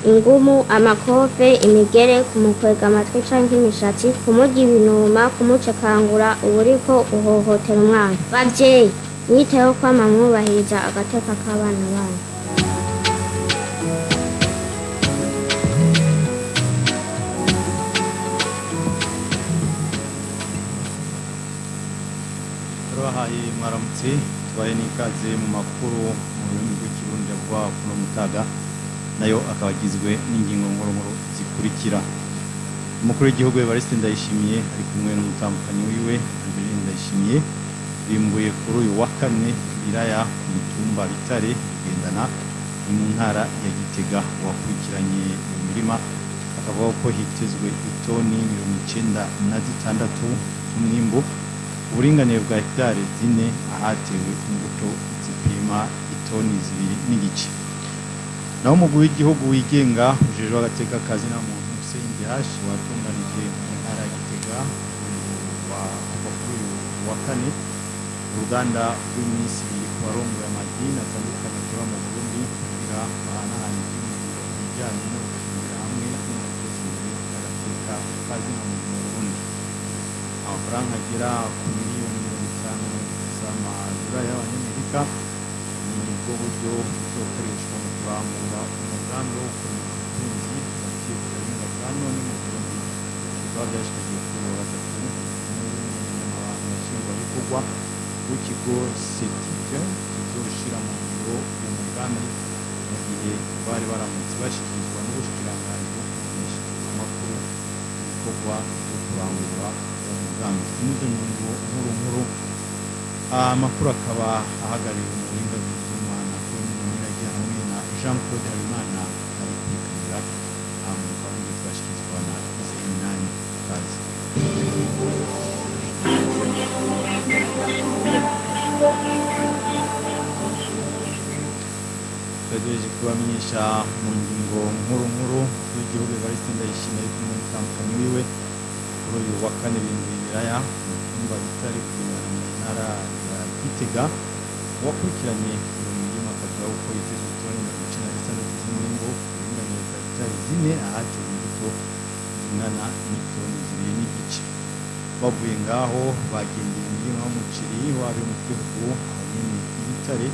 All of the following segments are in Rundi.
Ingumu, amakofe, imigere, kumukwega amatwi canke imishatsi, kumurya ibinuma, kumucekangura, uba uriko uhohotera umwana. Bavyeyi, mwiteho kwama mwubahiriza agateka k'abana banyu. Turabahaye mwaramutse, tubaye n'ikaze mu makuru mu rurimi rw'Ikirundi avugwa kuno mutaga, nayo akaba agizwe n'ingingo nkuru zikurikira. Umukuru w'igihugu Evariste Ndayishimiye ari kumwe n'umutambukanyi wiwe Angeline Ndayishimiye bimbuye kuri uyu wa kane ibiraya ku mutumba Bitare Bugendana, ni mu ntara ya Gitega. Uwakurikiranye iyo mirima akavuga ko hitezwe itoni 96 z'umwimbu, uburinganire bwa hegitari 4 ahatewe imbuto zipima itoni 2.5. Naho umugwi w'igihugu wigenga ujejwe agateka kazina muntu CNDH watunganije mu ntara ya Gitega kuva kuri uyu wa kane uruganda rw'iminsi ibiri ku barongoye amadini atandukanye akora mu Burundi kugira bahanahane ivyiyumviro ku bijanye no gukingira hamwe no guteza imbere agateka kazina muntu mu Burundi. Amafaranga agera ku miliyoni 50 z'amadolari y'Abanyamerika ni bwo buryo buzokoreshwa mu kurangura umugambi wo kurema ubutunzi bufatiye ku buhinga bwa none mu Burundi. Bikaba vyashikirijwe kuri uyu wa gatatu n'umunyamabanga nshingwabikorwa w'ikigo CETIC kizoshira mu ngiro uwo mugambi, mu gihe bari baramutse bashikirizwa n'ubushikiranganji bwo kumenyesha amakuru ibikorwa vyo kurangura uwo mugambi. Nizo ngingo nkuru nkuru. Amakuru akaba ahagarariwe mu buhinga bw'ivyuma na Claude Niragira hamwe na Jean Claude Habimana ari kuri kamera, mukaba mugiye kubashikirizwa na Isaie Minani. Kaze. Twegereje kubamenyesha mu ngingo nkuru nkuru w'igihugu Evariste Ndayishimiye ari kumwe n'umutambukanyi wiwe kuri uyu wa kane bimbuye ibiraya mu mutumba Bitare Bugendana mu ntara ya Gitega. Uwakurikiranye iyo mirima akavuga ko yitezwe itoni 96 z'umwimbu, uburinganire bwa hegitari 4 ahatewe imbuto zingana n'itoni 2.5. Bavuye ngaho bagendeye imirima y'umuceri w'abenegihugu aho nyene i Bitare,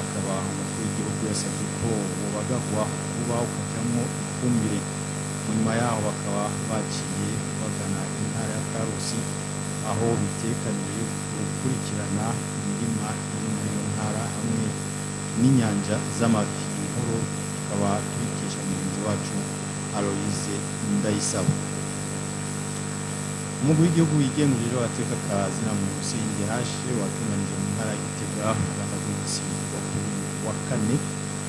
akaba umukuru w'igihugu yasavye ko wobagagwa vuba ukajamwo ifumbire. Mu nyuma yaho bakaba baciye bagana intara ya Karusi, aho bitegekanijwe gukurikirana imirima iri muri iyo ntara hamwe n'inyanja z'amafi. Inkuru tukaba tuyikesha mugenzi wacu Aloise Ndayisaba. Umugwi w'igihugu wigenga ujejwe agateka kazina muntu CNDH watunganije mu ntara ya Gitega uruganda rw'imisi kuva kuri uyu wa kane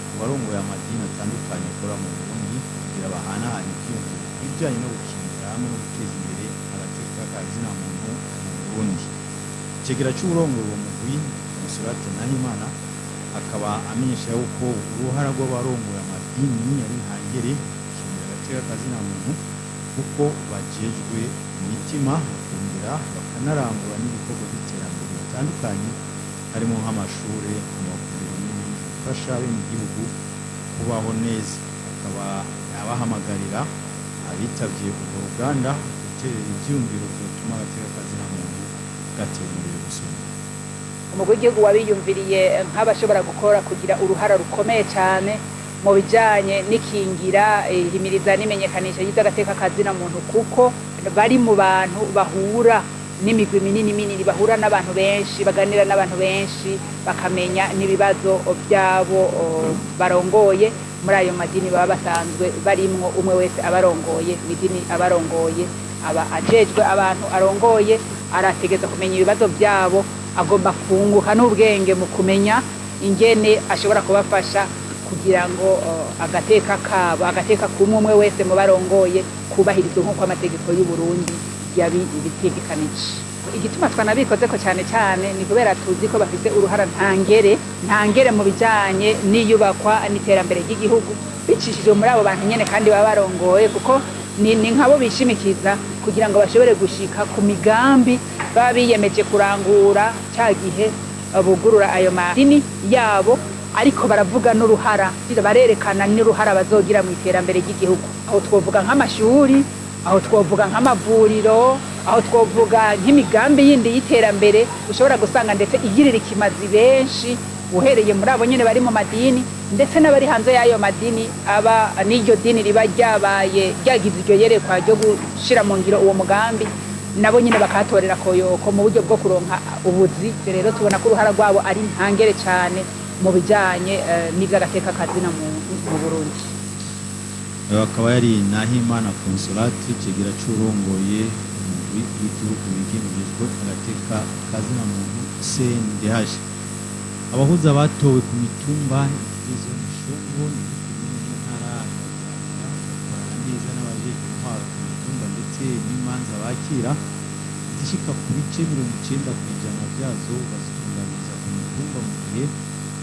ku barongoye amadini atandukanye akora mu Burundi kugira bahanahane ivyiyumviro ku bijanye no gukingira hamwe no guteza imbere agateka kazina muntu mu Burundi. Icegera c'uwurongoye uwo mugwi Consolate Nahimana akaba amenyesha yuko uruhara rw'abarongoye amadini ari ntangere gukingira agateka kazina muntu, kuko bajejwe imitima bakongera bakanarangura n'ibikorwa by'iterambere bitandukanye, harimo nk'amashure, amavuriro n'ibindi bifasha abenegihugu kubaho neza. Akaba abahamagarira abitavye urwo ruganda guterera ivyiyumviro vyotuma agateka kazina muntu gatera imbere gusumba. Umugwi w'igihugu wabiyumviriye nk'abashobora gukora kugira uruhara rukomeye cyane mu bijanye n'ikingira, ihimiriza n'imenyekanisha ry'agateka kazina muntu, kuko bari mu bantu bahura n'imigwi minini minini, bahura n'abantu benshi, baganira n'abantu benshi, bakamenya n'ibibazo byabo barongoye muri ayo madini baba basanzwe barimwo. Umwe wese abarongoye mw'idini abarongoye aba ajejwe abantu arongoye, arategeza kumenya ibibazo byabo, agomba kunguka n'ubwenge mu kumenya ingene ashobora kubafasha kugira ngo agateka kabo, agateka k'umwe umwe wese mu barongoye kubahirizwe nk'uko amategeko y'u Burundi yabitegekanije. Igituma twanabikozeko cyane cyane ni kubera tuzi ko bafise uruhara ntangere ntangere mu bijanye n'iyubakwa n'iterambere ry'igihugu bicishije muri abo bantu nyene kandi baba barongoye, kuko ni nkabo bishimikiza kugira ngo bashobore gushika ku migambi baba biyemeje kurangura ca gihe bugurura ayo madini yabo. Ariko baravuga n'uruhara, barerekana n'uruhara bazogira mu iterambere ry'igihugu. Aho twovuga nk'amashuri, aho twovuga nk'amavuriro, aho twovuga nk'imigambi yindi y'iterambere ushobora gusanga ndetse igirira ikimazi benshi, uhereye muri abo nyene bari mu madini, ndetse n'abari hanze y'ayo madini, aba n'iryo dini riba ryabaye ryagize iryo yerekwa ryo gushira mu ngiro uwo mugambi, nabo nyine bakahatorera koyoko mu buryo bwo kuronka ubuzi. Rero tubona ko uruhara rwabo ari ntangere cyane mu bijyanye n'iby'agateka kazina mu Burundi. Akaba yari Nahimana Consolati, Cegera c'urongoye umugwi w'igihugu wigenjejwe agateka kazina muntu CNDH. Abahuza batowe ku mitumba igize zone Shombo ni muri komine n'intara ya Muramvya bakorana neza n'abajejwe intwaro ku mitumba, ndetse n'imanza bakira zishika ku bice 90% vyazo bazitunganiriza ku mitumba, mu gihe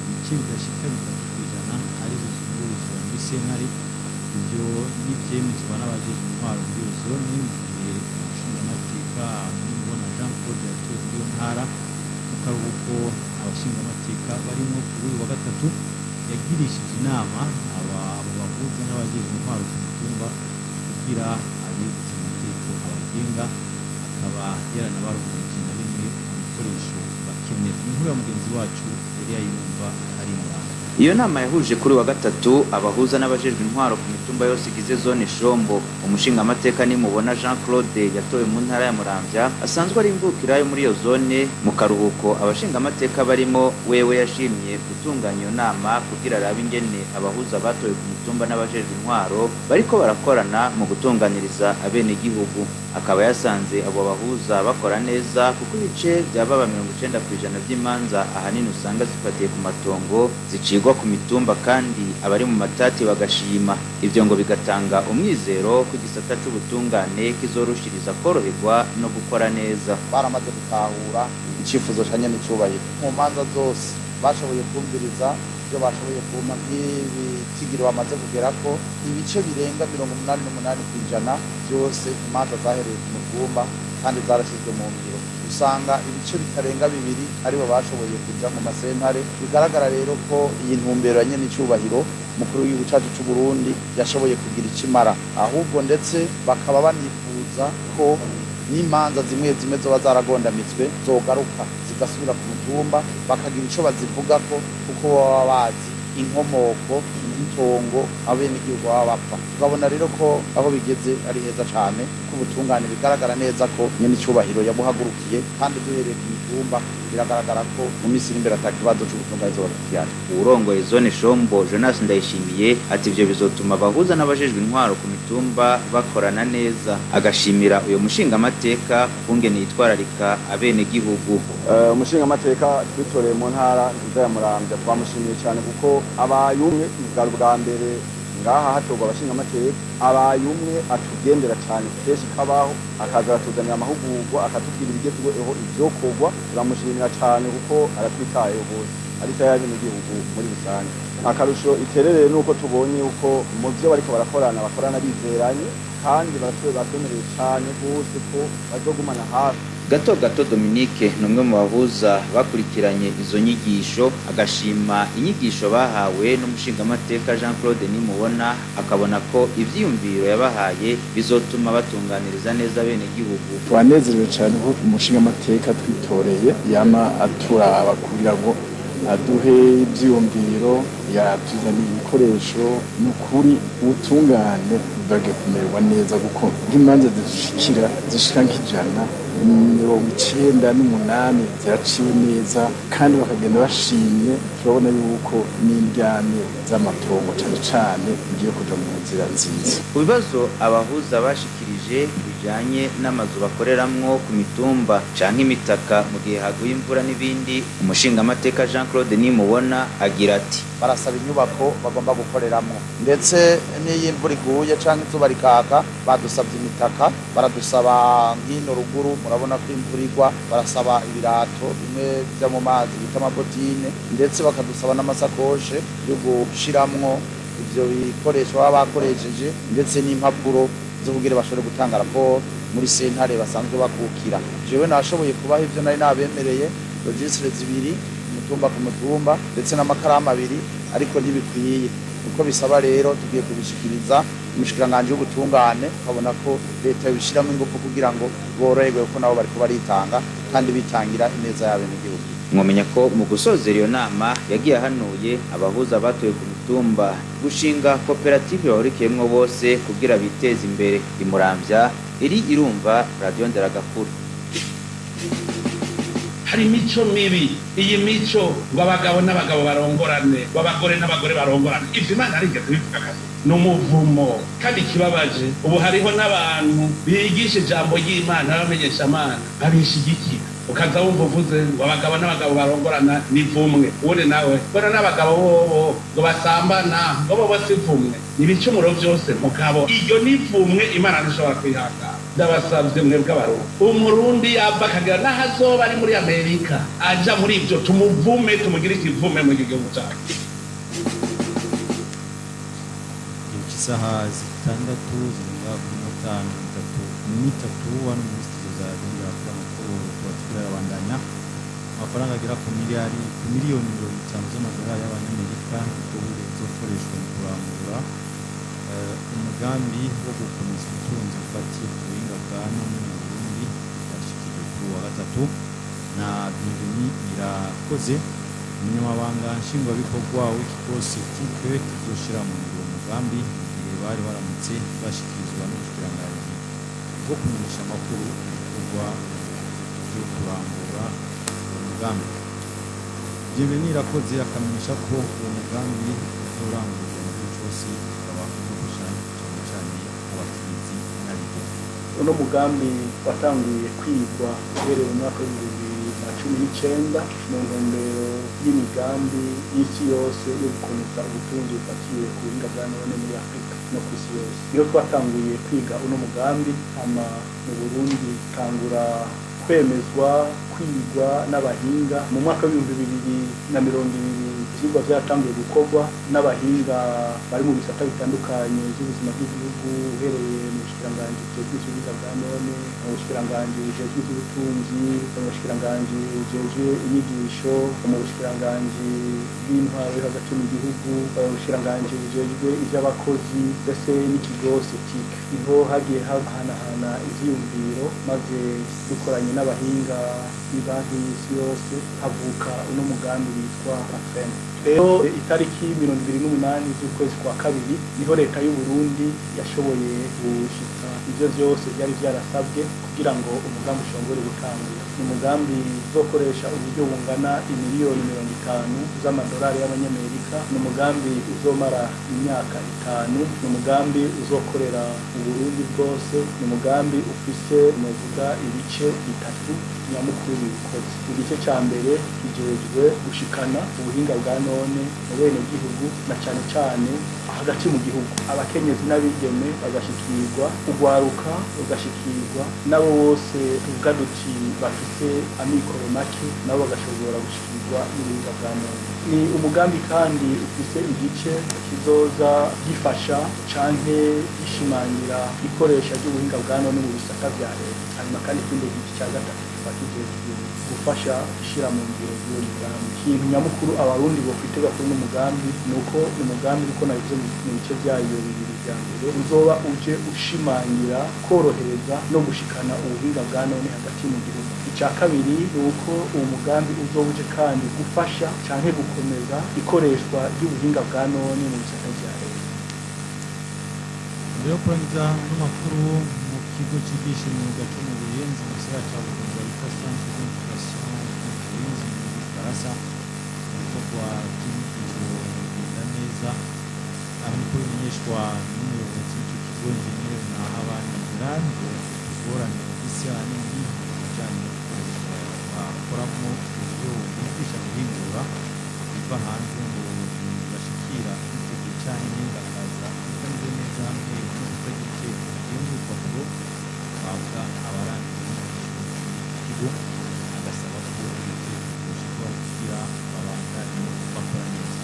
ibice bidashika 3% arizo zungururizwa muri sentare. Ivyo n'ivyemezwa n'abajejwe intwaro muri iyo zone, mu gihe umushingamateka Nimubona Jean Claude yatowe muri iyo ntara mu karuhuko abashingamateka barimwo kuri uyu wa gatatu yagirishije inama abo bahuza n'abajejwe intwaro ku mitumba kugira abibutse amategeko abagenga, akaba yaranabarungikije na bimwe mu bikoresho bakenera. Inkuru ya mugenzi wacu yari yayumva ari Muramvya. Iyo nama yahuje kuri wa gatatu abahuza n'abajejwe intwaro ku mitumba yose igize zone Shombo. Umushingamateka Nimubona Jean Claude yatowe mu ntara ya Muramvya, asanzwe ari imvukira yo muri iyo zone. Mu karuhuko abashingamateka barimo, wewe yashimye gutunganya iyo nama kugira arabe ingene abahuza batowe ku mitumba n'abajejwe intwaro bariko barakorana mu gutunganiriza abenegihugu. Akaba yasanze abo bahuza bakora neza, kuko ibice byababa 90% by'imanza ahanini usanga zifatiye ku matongo zicigwa ku mitumba, kandi abari mu matati bagashima. Ivyo ngo bigatanga umwizero ko igisata c'ubutungane kizorushiriza koroherwa no gukora neza. Baramaze gutahura icifuzo ca nyenicubahiro. Mu manza zose bashoboye kumviriza, ibyo bashoboye kuma nk'ibitigiri bamaze kugerako, ibice birenga 88% byose imanza zahereye ku mutumba kandi zarashyizwe mu ngiro. Usanga ibice bitarenga 2 aribo bashoboye kuja mu masentare. Bigaragara rero ko iyi ntumbero ya nyenicubahiro mukuru w'igihugu cacu c'u Burundi yashoboye kugira icimara, ahubwo ndetse bakaba banifuza ko n'imanza zimwe zimwe zoba zaragondamitswe zogaruka zigasubira ku mutumba, bakagira ico bazivugako, kuko baba bazi inkomoko y'itongo abenegihugu baba bapfa. Tukabona rero ko aho bigeze ari heza cane, ko ubutungane bigaragara neza ko nyenicubahiro yabuhagurukiye, kandi duhereye ku mitumba biragaragara ko mu minsi iri imbere ata kibazo c'ubutungane zoba gihari. Uwurongoye zone Shombo, Jonas Ndayishimiye, ati ivyo bizotuma abahuza n'abajejwe intwaro ku mitumba bakorana neza, agashimira uyo mushingamateka kungene yitwararika abenegihugu. Umushingamateka twitoreye mu ntara nziza ya Muramvya twamushimiye cyane, kuko abaye umwe bwari ubwa mbere ngaha hatorwa abashingamateka, abaye umwe atugendera cyane kenshi kabaho, akaza aratuzanira amahugurwa, akatubwira ibigezweho, ivyokorwa. Turamushimira cyane kuko aratwitayeho rwose, ariko y'abenegihugu muri rusange. Akarusho iterereye nuko tubonye yuko mu vyo bariko barakorana bakorana bizeranye, kandi batwemereye cyane rwose ko bazogumana hafi. Gato Gato Dominique ni umwe mu bahuza bakurikiranye izo nyigisho, agashima inyigisho bahawe n'umushingamateka Jean Claude Nimubona, akabona ko ivyiyumviro yabahaye bizotuma batunganiriza neza abenegihugu. Twanezerewe cyane ko umushingamateka twitoreye yama aturaba kugira ngo aduhe ivyiyumviro, yatuzaniye ibikoresho. Ni ukuri ubutungane bugiye kumererwa neza, kuko nk'imanza zishikira zishika nk'ijana, 98 ziraciwe neza kandi bakagenda bashimye. Turabona yuko n'indyane z'amatongo cane cane bigiye kuja mu nzira nziza. Ku bibazo abahuza bashikirije bijanye n'amazu bakoreramwo ku mitumba canke imitaka mu gihe haguye imvura n'ibindi, umushingamateka Jean Claude Nimubona agira ati: Barasaba inyubako bagomba gukoreramwo, ndetse n'iyo imvura iguye canke izuba rikaka badusabye imitaka, baradusaba nk'ino ruguru murabona ko imvura igwa, barasaba ibirato bimwe vyo mu mazi bita amabotine, ndetse bakadusaba n'amasakoshe yo gushiramwo ivyo bikoresho baba bakoresheje, ndetse n'impapuro zo kugira bashobore gutanga raporo muri sentare basanzwe bakukira. Jewe nashoboye kubaha ivyo nari nabemereye, registre zibiri. mutumba ku mutumba, ndetse n'amakaramu abiri, ariko ntibikwiye. Uko bisaba rero tugiye kubishikiriza umushikiranganji w'ubutungane, ukabona ko leta yobishiramo ingufu kugira ngo boroherwe, kuko nabo bariko baritanga kandi bitangira ineza y'abenegihugu. Mwomenya ko mu gusozera iyo nama yagiye ahanuye abahuza batoye ku mitumba gushinga koperative bahurikiyemwo bose kugira biteze imbere. Imuramvya, iri irumva Radio Nderagakuru. Hari imico mibi, iyi mico ngo abagabo n'abagabo barongorane, ngo abagore n'abagore barongorane. Ivyo Imana arigeze bivuga kazi, ni umuvumo. Kandi ikibabaje, ubu hariho n'abantu bigisha ijambo ry'Imana, bamenyesha amana babishigikira. Ukaza wumva uvuze ngo abagabo n'abagabo barongorana ni vumwe, ubundi nawe bona n'abagabo bobo ngo basambana, ngo bobo si vumwe. Ni ibicumuro byose, mugabo iryo ni vumwe Imana ntishobora kwihangana. Ndabasabye mwebwe Abarundi, Umurundi yava akagera n'aho azoba ari muri Amerika, aja muri ibyo tumuvume, tumugire ikivume mu gihugu cyacu. Igihe cy'isaha 6:33 hano muri studio za Radiyo kuri amakuru tuba turayabandanya. Amafaranga agera ku miliyari, ku miliyoni 50 z'amadolari y'Abanyamerika nibwo buryo buzokoreshwa mu kurangura umugambi wo gukomeza ubutunzi bufatiye ku buhinga bwa none mu Burundi. Byashyikirijwe kuri uwa gatatu na Bienvenue Irakoze, umunyamabanga nshingwabikorwa w'ikigo CETIC kizoshira mu ngiro umugambi, mu gihe bari baramutse bashikirizwa n'ubushikiranganji bwo kumenyesha amakuru ibikorwa byo kurangura uwo mugambi. Bienvenue Irakoze akamenyesha ko uwo mugambi uzorangurwa mu gihugu cose, ukaba uzofasha cane cane abakenyezi n'abigeme. Uno mugambi watanguye kwigwa uhereye mu mwaka w'2019 mu ntumbero y'imigambi y'isi yose yo gukomeza ubutunzi bufatiye ku buhinga bwa none muri Afurika no ku isi yose. Niho twatanguye kwiga uno mugambi, hama mu Burundi tangura kwemezwa, kwigwa n'abahinga mu mwaka w'2020. Ivyigwa vyatanguye gukorwa n'abahinga bari mu bisata bitandukanye by'ubuzima bw'igihugu, uhereye mu bushikiranganji bujejwe ivy'ubuhinga bwa none, mu bushikiranganji bujejwe ivy'ubutunzi, mu bushikiranganji bujejwe inyigisho, mu bushikiranganji bw'intwaro yo hagati mu gihugu, mu bushikiranganji bujejwe ivy'abakozi, ndetse n'ikigo CETIC. Niho hagiye hahanahana ivyiyumviro, maze dukoranye n'abahinga b'ibanki y'isi yose havuka uno mugambi witwa PATREM. Rero itariki 28 z'ukwezi kwa kabiri niho leta y'u Burundi yashoboye gushitsa ivyo vyose byari vyarasabwe kugira ngo umugambi ushobore gutangura. Ni umugambi uzokoresha uburyo bungana imiliyoni 50 z'amadolari y'Abanyamerika. Ni umugambi uzomara imyaka 5. Ni umugambi uzokorera mu Burundi bwose. Ni umugambi ufise, novuga, ibice bitatu nyamukuru biwukoze. Igice ca mbere kijejwe gushikana ubuhinga bwa none mu bene gihugu, na cane cane hagati mu gihugu, abakenyezi n'abigeme bagashikirwa, ugwaruka rugashikirwa, nabo bose tuvuga duti bafise amikoro make nabo bagashobora gushikirwa n'ubuhinga bwa none. Ni umugambi kandi ufise igice kizoza gifasha canke gishimangira ikoresha ry'ubuhinga bwa none mu bisata vya leta. Hanyuma kandi ikindi gice ca gatatu kikaba kijejwe gufasha ishira mu ngiro y'uwo mugambi. Ikintu nyamukuru Abarundi bokwitega kuri uno mugambi ni uko ni umugambi, uko nabivuze mu bice vyayo bibiri vya mbere, uzoba uje ushimangira korohereza no gushikana ubuhinga bwa none hagati mu gihugu. Icya kabiri ni uko uwo mugambi uzoba uje kandi gufasha canke gukomeza ikoreshwa ry'ubuhinga bwa none mu bisata vya leta. Mbere yo kurangiza n'amakuru, mu kigo cyigisha imyuga cyo mu Buyenzi mu gisagara cya Bujumbura bita Centre d'Education mu Buyenzi mu Gifaransa, ibikorwa by'inyigisho bigenda neza. Aho niko bimenyeshwa n'umuyobozi w'icyo kigo, Engineer Nahabandi Gerard. Ngo utugorane bafise ahanini mu bijyanye n'ibikoresho bakoramo uburyo bigisha guhingura biva hanze, ngo bashikira bitevye canke bakaza bitameze neza, hamwe no kutagira icyemezo n'urupapuro bahabwa abarangije inyigisho muri iki kigo. Agasaba ko iryo tegeko rishobora kugira babandanye bakora neza.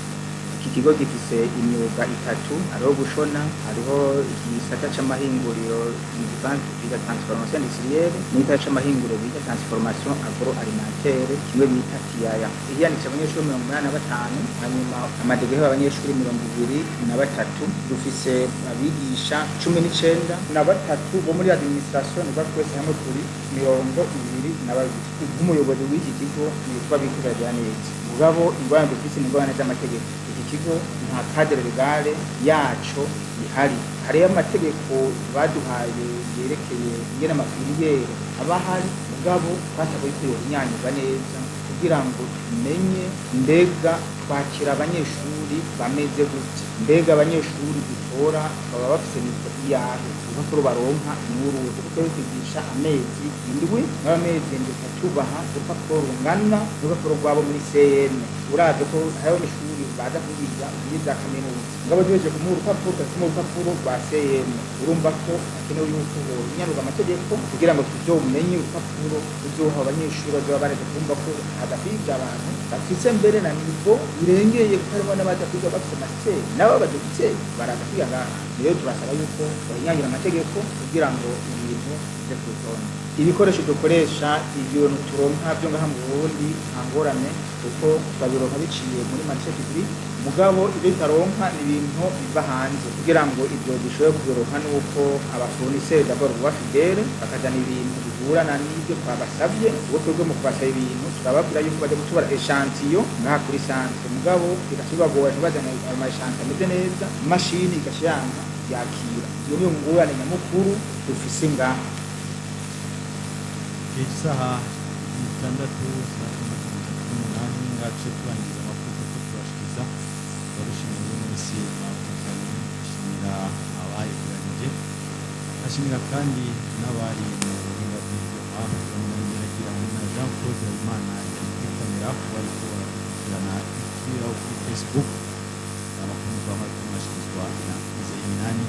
Iki kigo Ikigo gifise imyuga itatu: hariho gushona, hariho igisata c'amahinguriro mu gifaransa bita transformation industrielle, n'igisata c'amahinguriro bita transformation agroalimentaire, kimwe bita TIAA. Hiyandikisha abanyeshuri 85, hanyuma ama degrés abanyeshuri 23. Dufise abigisha 19 na batatu bo muri administration, ni twese hamwe turi 22. Nk'umuyobozi w'iki kigo nitwa Bikira Neza. Mugabo ingorane dufise ni ingorane z'amategeko. Iki kigo nta cadre légal yaco ihari. Hariyo amategeko baduhaye yerekeye ingene ama filières aba ahari, mugabo twasabwe yuko yohinyanyurwa neza kugira ngo tumenye mbega twakira abanyeshuri bameze gute, mbega abanyeshuri dutora baba bafise niveau iyahe, urupapuro baronka n'uruhe, kuko twebwe twigisha amezi 7, n'amezi 7 tubaha urupapuro rungana n'urupapuro rwabo muri CM. Uravye ko hariho abanyeshuri baza kwiga muri za kaminuza, mugabo duhejeje kumuha urupapuro tugatuma urupapuro rwa CM. Urumva ko hakenewe yuko bohinyanyurwa amategeko kugira ngo tuzomenye urupapuro tuzoha abanyeshuri bazoba bareze, kumva ko hadakwiga abantu bafise mbere na niveau irengeye, kuko harimo n'abaza kwiga bafise master, nabo badogiteri baraza kwiga ngaha. Rero turasaba yuko bahinyangira amategeko kugira ngo ibintu bize ku rutonde. Ibikoresho dukoresha, ibintu turonka byo ngaha mu Burundi, nta ngorane, kuko turabironka biciye muri marché public. Mugabo ibyo tutaronka ni ibintu biva hanze. Kugira ngo ibyo dushobore kubironka nuko aba fournisseurs d'abord baba fidèles, bakazana ibintu bihurana n'ibyo twabasabye. Ubwo twebwe mu kubasaba ibintu turababwira yuko bajya gutubara échantillon ngaha kuri centre, mugabo bigatubagora, ntibazane ayo ma échantillons ameze neza, imashini igashiranga yakira. Iyo niyo ngorane nyamukuru dufise ngaha. Isaha 6:38, ngace turangiza amakuru kuko turashikiza. Turagushimiye muri mwese mwakurikiranye, ashimira abayegeranije, ashimira kandi n'abari mu buhinga bw'ibyuma bamwe na Jean Claude Habimana yari kuri kamera, bariko barakurikirana ikibiraho kuri Facebook. Amakuru mukaba mwashikirizwa na Izayi Minani.